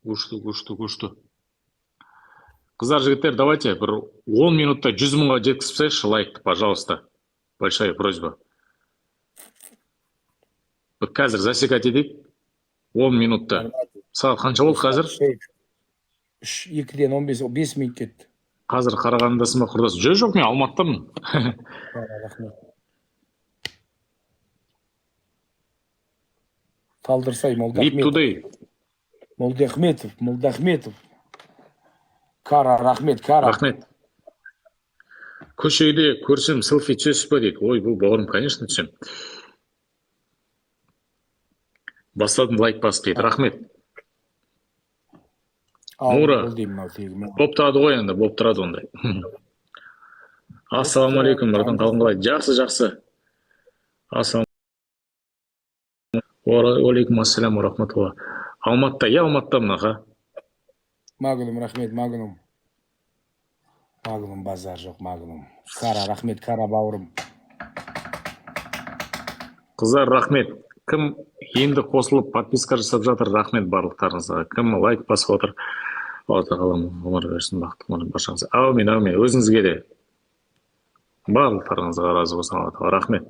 Күшті, күшті, күшті. Қыздар, жігіттер, давайте бір 10 минутта 100 мыңға жеткізіп тастайықшы лайкты, пожалуйста. Большая просьба. Бір қазір засекать етейік. 10 минутта. Сағат қанша болды қазір? Үш, екіден 15, 5 минут кетті. Қазір Қарағандыдасың ба, құрдас? Жоқ, жоқ, мен Алматыдамын. Рахмет. Талдырсай Вип Молдахметов. Today. Молдахметов, Молдахметов. Кара, рахмет, Кара. Рахмет. Көшеде көрсем, селфи түсесіз ба дейді. Ой, бұл бауырым, конечно, түсем. Бастадым лайк басып дейді. Рахмет. Ал, Мура. Бұл деймін, мынау тегін. Болып тұрады ғой енді, болып тұрады ондай. Ассалаумағалейкум, братан, қалың қалай? Жақсы, жақсы. Ассалам. Уағалейкум ассалам уа рахматулла. Алматыда, иә, Алматыдамын, аға. Магнум, рахмет, Магнум. Магнум, базар жоқ, Магнум. Кара, рахмет, Кара бауырым. Қыздар, рахмет. Кім енді қосылып, подписка жасап жатыр, рахмет барлықтарыңызға. Кім лайк басып отыр, Алла тағалам ғұмыр берсін, бақытты ғұмыр баршаңызға. Әумин, әумин. Өзіңізге де. Барлықтарыңызға разы болсын Алла тағала. Рахмет.